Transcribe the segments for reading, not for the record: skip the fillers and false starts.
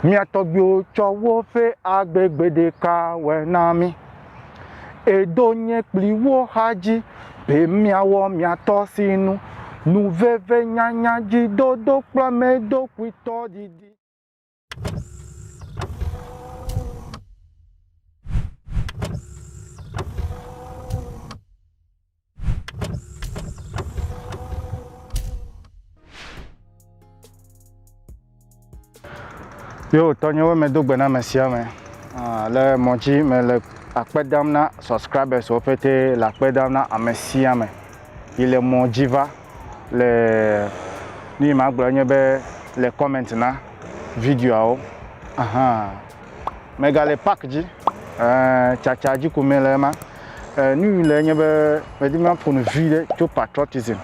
Mía tɔgbuiwo tsɔ woƒe agbe gbe ɖeka wɔe na mí. Edo nye kpli wo xa dzi be míawɔ mía tɔ sinu. Nu veve nyanya dzi dodo kple ame ɖokuitɔ didi. Yo tɔnyewo medo gbe na ame sia ame ah, le mɔ dzi mele akpe dam na subscribers wo pete le akpe dam na ame sia ame yi le mɔ dzi va le nu yi magblɔ nye be le comment na videoawo ahan Megale park dzi, eh, tsatsa dzi ko mele ema. Eh, nu yi le nye be medi be maƒo nu vi ɖe tso patriotism.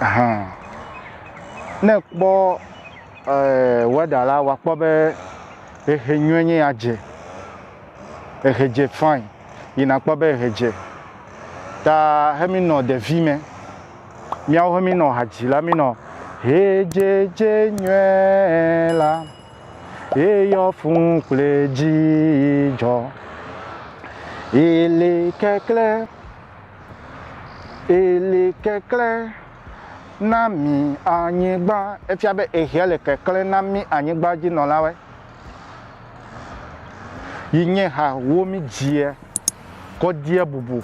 Ahan. Ne ekpɔ eh, weather la, wòakpɔ be ehe nyuie nye ya dze. Ehe dze fine. Yi nakpɔ be ehe dze. Ta he mi nɔ ɖevi me. Míawo he mi nɔ ha dzi la, mi nɔ he dze dze nyuie la. Eyɔ fũ kple dzidzɔ. Eli keklẽ, eli keklẽ na mi anyigba. Efia be exea le keklẽ na mi anyigba dzi nɔlawoe. Yi nye ha wo mi dzia kɔ dia bubu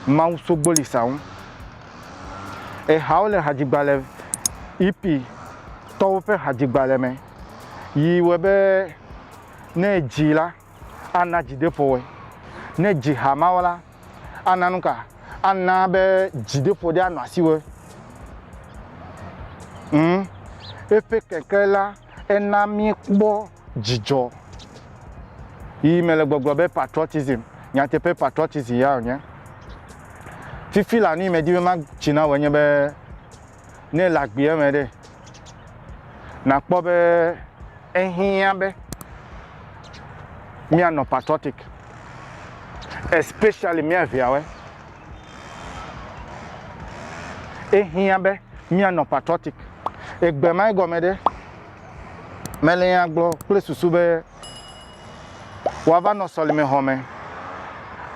Mawu sogbolisa ŋu. Ehawo le hadzigbalẽ EP tɔwo ƒe hadzigbalẽ me yi wɔe be ne edzi la, ana dzideƒo wɔe. Ne edzi ha mawo la, ana nu ka? Ana be dzideƒo ɖe anɔ asiwò. Ŋ, eƒe keke la, ena míekpɔ dzidzɔ. Yi mele gbɔgblɔ be patriotism, nyateƒe patriotism ya wònye. Fifi la nu yi medi be matsi na wòe nye be ne le agbea me ɖe, nàkpɔ be ehiã be míanɔ patriotic, especially mía eveawoe. Ehiã be míanɔ patriotic. Egbe ma egɔme ɖe, mele nya gblɔ kple susu be woava nɔ sɔlimexɔ me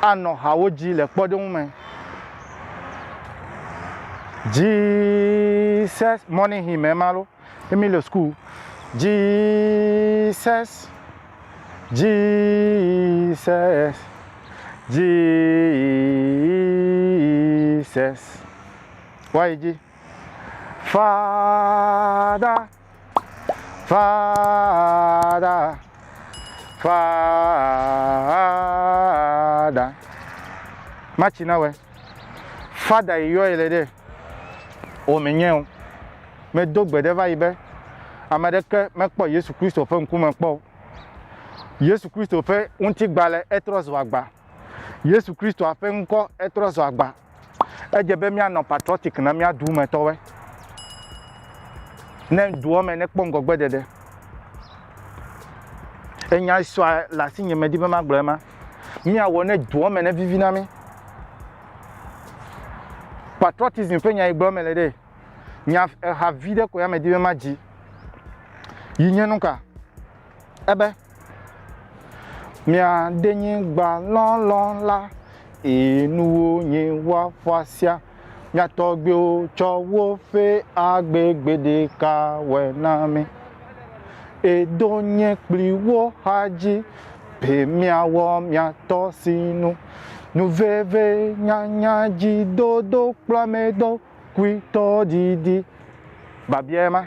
anɔ hawo dzi le kpɔɖeŋu me. Jesus morning hymn ema lo emi le school. Jesus Jesus Jesus. Woayi dzi. Father Father, Father. Matsi na wɛ. Father yi yɔ yi le ɖe. O menye o. Medo gbe ɖe va yi be ame ɖeke mekpɔ Yesu Kristo ƒe ŋkume kpɔ o. Yesu Kristo ƒe ŋutigbalẽ etrɔ zu agba. Yesu Kristoa ƒe ŋkɔ etrɔ zu agba. Edze be míanɔ patriotic na mía du me tɔwoe. Ne dua me nekpɔ ŋgɔgbedede. Enya sua le asinye medi be magblɔ ema. Míawɔ ne dua me nevivi na mí. Patriotism ƒe nya yi gblɔm mele ɖe. Nya eha vi ɖe ko ya medi be madzi. Yi nye nuka? Ebe. Mia denyigba lɔlɔ la, eye nuwo nye woaƒo asia. Mia tɔgbuiwo tsɔ woƒe agbe gbe ɖeka wɔe na mí. Edo nye kpli wo xa dzi be miawɔ mia tɔ sinu. Nu veve nyanya dzi dodo kple ame ɖokuitɔ didi. Biabiae ma.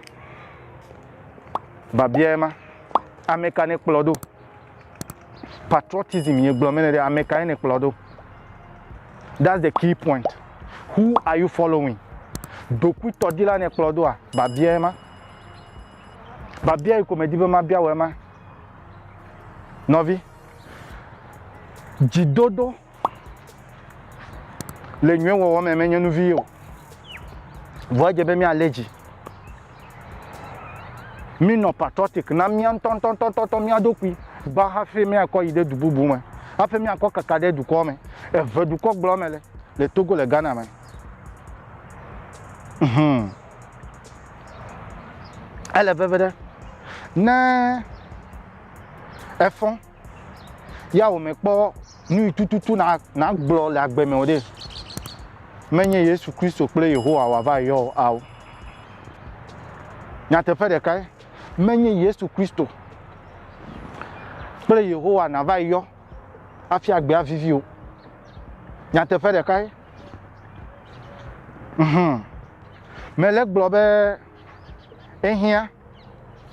Biabiae ma. Ame ka ne kplɔ ɖo? Patriotism ye gblɔ mele ɖe ame kae ne kplɔ ɖo? That's the key point. Who are you following? Dokuitɔdila ne kplɔ ɖoa? Biabiae ma. Biabia yi ko medi be mabia wɔ ema. Nɔvi, dzidodo le nyuiwɔwɔ me menye nu vi o. Vɔ edze be míalé dzi. Mínɔ patriotic na mía ŋutɔŋutɔŋutɔ mía ɖokui gbã hafi míakɔ yi ɖe du bubu me, hafi míakɔ kaka ɖe dukɔ me. Eve dukɔ gblɔm mele, le Togo le Ghana me. Mhm. Ele veve ɖe. Ne efɔ ya wò mekpɔ nu yi tututu na nagblɔ le agbe me o ɖe, menye Yesu Kristo kple Yehowa wòava yɔ o ao. Nyateƒe ɖekae, menye Yesu Kristo kple Yehowa nàva yɔ hafi agbea vivi o. Nyateƒe ɖekae. Mhm. Mele gblɔ be ehiã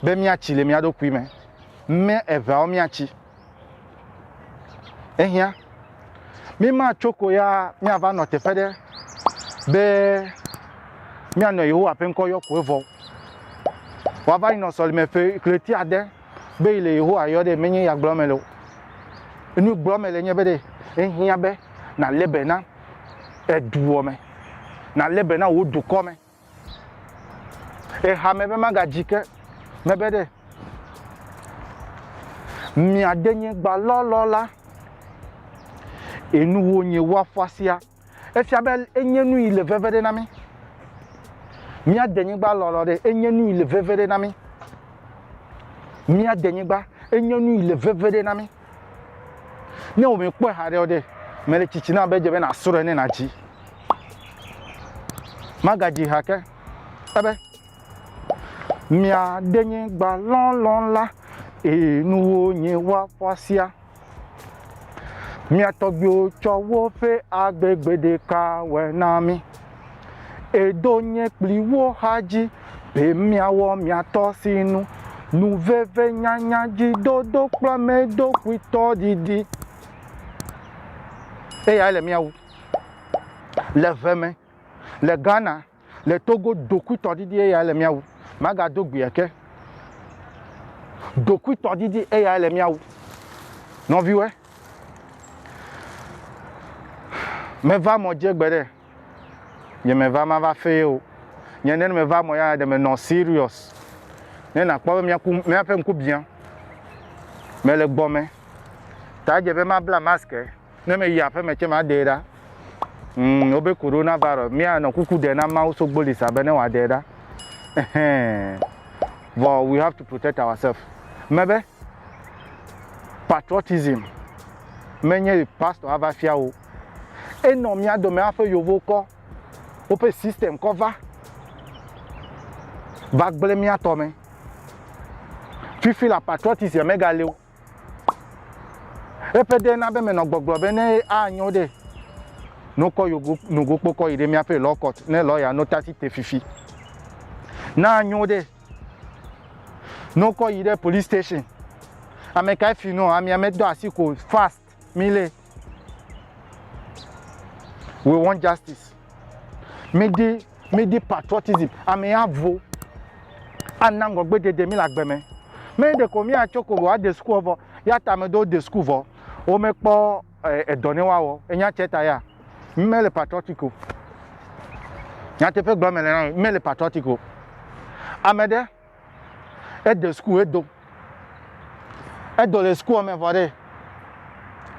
be míatsi le mía ɖokui me. Mía eveawo míatsi. Ehiã. Mí matso ko ya míava nɔ teƒe ɖe be míanɔ Yehowa ƒe ŋkɔ yɔ ko evɔ o. Woava yi nɔ sɔlime ƒe ɣleti ade be yi le Yehowa yɔ ɖe menye ya gblɔm mele o. Enu gblɔm mele nye be ɖe ehiã be nàlé be na eduɔ me, nàlé be na wò dukɔ me. Eha me be magadzi ke mebe ɖe mia denyigba lɔlɔ la enuwo nye woaƒu asia. Efia be enye nu yi le veve ɖe na mí. Mía denyigba lɔlɔ ɖe enye nu yi le veve ɖe na mí. Mía denyigba enye nu yi le veve ɖe na mí. Ne wò mekpɔe haɖe o ɖe, mele tsitsi na be edze be nàsrɔ̃e ne nàdzi. Magadzi ha ke. Ebe, Mia denyigba lɔlɔ la, enuwo nye woaƒu asia. Mia tɔgbuiwo tsɔ woƒe agbe gbe ɖeka wɔe na mí. Edo nye kpli wo xa dzi be míawɔ mía tɔ sinu. Nu veve nyanya dzi dodo kple ame ɖokuitɔ didi. Eyae le mía wu. Le ʋe me, le Ghana, le Togo, ɖokuitɔ didi eyae le mía wu. Magado gbea ke. Ɖokuitɔ didi eyae le mía wu. Nɔviwoe, meva mɔ dzi egbe ɖe. Nye meva mava fee o. Nye ne meva mɔ ya ɖe menɔ serious. Ne nakpɔ be míaku míaƒe ŋku biã. Mele gbɔme. Ta edze be mabla mask. Ne meyi aƒeme tse maɖee ɖa. Mm, wobe coronavirus. Míanɔ kuku ɖe na Mawu sogbolisa be ne wòaɖee ɖa. Ɛhɛn. Vɔ we have to protect ourselves. Mebe patriotism menye pastor ava fia wo. Enɔ mía dome hafi yevowo kɔ woƒe system kɔ va va gblẽ mía tɔ me. Fifi la patriotism megali o. Eƒe ɖe na be menɔ gbɔgblɔ be ne anyo ɖe, nokɔ yogo nogokpo kɔ yi ɖe míaƒe law court ne lawyer no tasi te fifi. Ne anyo ɖe, nokɔ yi ɖe police station. Ame kae fi nɔ amea medɔ asi ko fast mi le. We want justice. Mi di mi di patriotism. Ame ya vo ana ŋgɔgbedede mi le agbe me. Me ɖeko míatsɔ ko woade suku vɔ ya ta ame ɖewo de suku vɔ womekpɔ edɔ ne woawɔ. Enya tsɛ ta ya mele patriotic o. Nyateƒe gblɔm mele na mi, mele patriotic o. Ame ɖe ede suku edo. Edo le sukua me vɔ ɖe,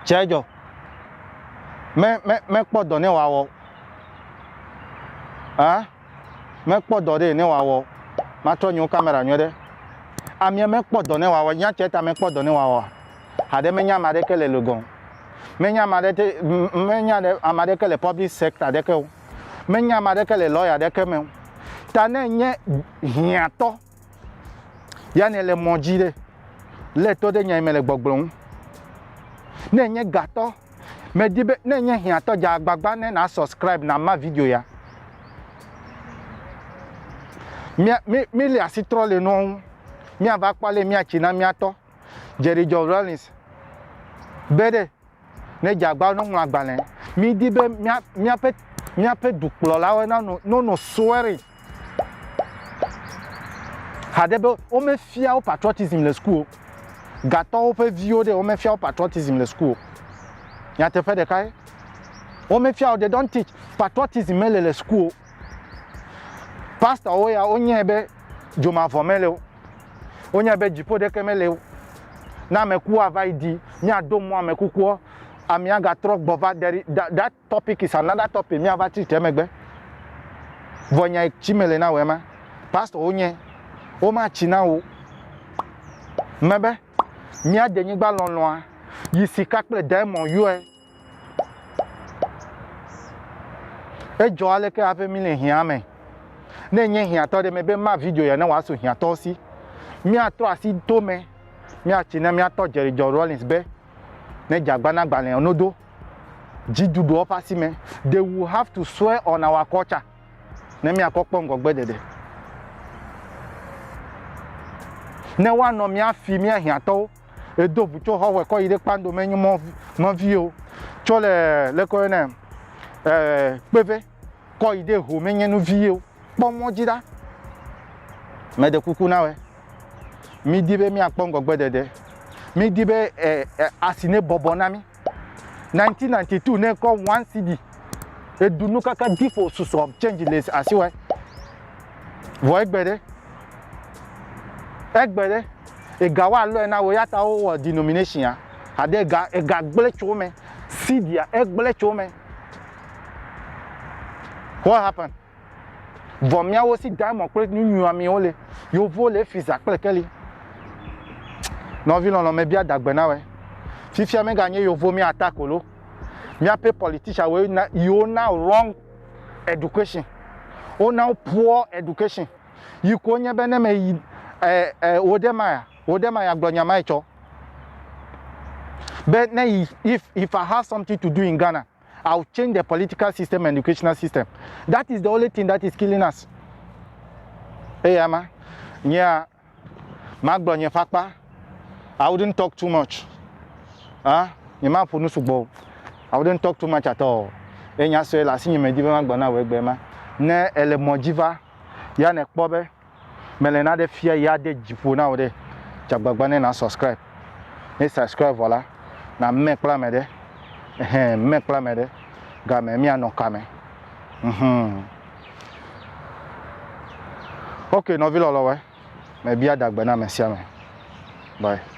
tsɛ dzɔ. Me me mekpɔ dɔ ne wòawɔ. Hã mekpɔ dɔ ɖe ne wòawɔ. Matrɔ nyewo kamera nyuie ɖe. Amea mekpɔ dɔ ne wòawɔ. Nya tsɛ ta mekpɔ dɔ ne wòawɔa? Haɖe menya ame aɖeke le Logɔ o. Menya ame aɖe te menya ame aɖeke le public sector aɖeke o. Menya ame aɖeke le lawyer aɖeke me o. Ta ne enye hiãtɔ ya ne le mɔ dzi ɖe, lé to ɖe nya yi me le gbɔgblɔ ŋu. Ne enye gatɔ, medi be ne enye hiãtɔ dze agbagba ne na subscribe na ma video ya. Mía mi mi le asi trɔ le nua ŋu. Míava kpɔ ale míatsi na mía tɔ Jerry John Rawlings be ɖe ne dze agba ne ŋlɔ agbalẽ. Mídi be mía míaƒe míaƒe dukplɔlawo nanɔ nonɔ swearing haɖe be womefia wo patriotism le suku o. Gatɔwo ƒe viwo ɖe womefia wo patriotism le suku o. Nyateƒe ɖekae. Womefia wo, they don't teach. Patriotism mele le suku o. Pastorwo ya wonyae be dzomavɔ mele o. Wonyae be dziƒo ɖeke mele o. Ne ame ku ava yi di, míado mɔ ame kukua, amea gatrɔ gbɔ va. There is, that, that topic is another topic míava treat emegbe. Vɔ nya yi tsi mele na wòe ma. Pastor wonye, womatsi na wo. Mebe mía denyigba lɔlɔ̃a yi sika kple diamond yɔe. Edzɔ aleke hafi mí le hiã me. Ne enye hiãtɔ ɖe mebe ma video ya ne wòasu hiãtɔwo si. Míatrɔ asi to me, míatsi ne míatɔ Jerry John Rawlings be ne dze agba na agbalẽa nodo dziɖuɖuɔ ƒe asi me. They will have to swear on our culture ne míakɔ kpɔ ŋgɔgbe ɖeɖe. Ne woanɔ mía fi mía hiãtɔwo edo ʋu tso xɔxɔe kɔ yi ɖe kpando menye mɔ mɔvi o. Tso le leke woyɔnɛ e kpeve kɔ yi ɖe ho menye nu vi o. Kpɔ mɔ dzi ɖa. Meɖe kuku na wòe. Mídi be míakpɔ ŋgɔgbe ɖeɖe. Mídi be e, e, asi ne bɔbɔ na mí. 1992 ne kɔ one cedi eɖu nu kaka difo susɔ change le asiwɔe. Vɔ egbe ɖe. Egbe ɖe. Ega woalɔe na wo ya ta wowɔ denomination ya. Ade ega ega gblẽ tso me. Cedia egblẽ tso me. What happened? Vɔ míawo si diamond kple nu nyuiamewo le. Yevuwo le efi za kple keli. Nɔvi lɔlɔ mebia dagbe na wɛ. Fifia meganye yevuwo mía attack o lo. Míaƒe politician woe na yiwo na wrong education. Wona wo poor education. Yi ko nye be ne me yi eh, eh, wo ɖe ma ya, wo ɖe ma ya gblɔ nya ma tsɔ. Be ne yi, if I have something to do in Ghana, I will change the political system and educational system. That is the only thing that is killing us. Eya ma, nyea, magblɔ nye ƒe akpa. I wouldn't talk too much. Ah, nye ma ƒo nu sugbɔ o. I wouldn't talk too much at all. Enya sue le asinye me di be magblɔ na wò egbe ma. Ne ele mɔ dzi va, ya ne kpɔ be mele naɖe fia ya de dzi ƒo na wò ɖe, dze agbagba ne na subscribe. Ne subscribe vɔ la, na mɛ kple ame ɖe. Ɛhɛn, mɛ kple ame ɖe. Game míanɔ kame. Mhm. Ok, nɔvi lɔlɔwɔe. Mebia dagbe na ame sia ame. Bye.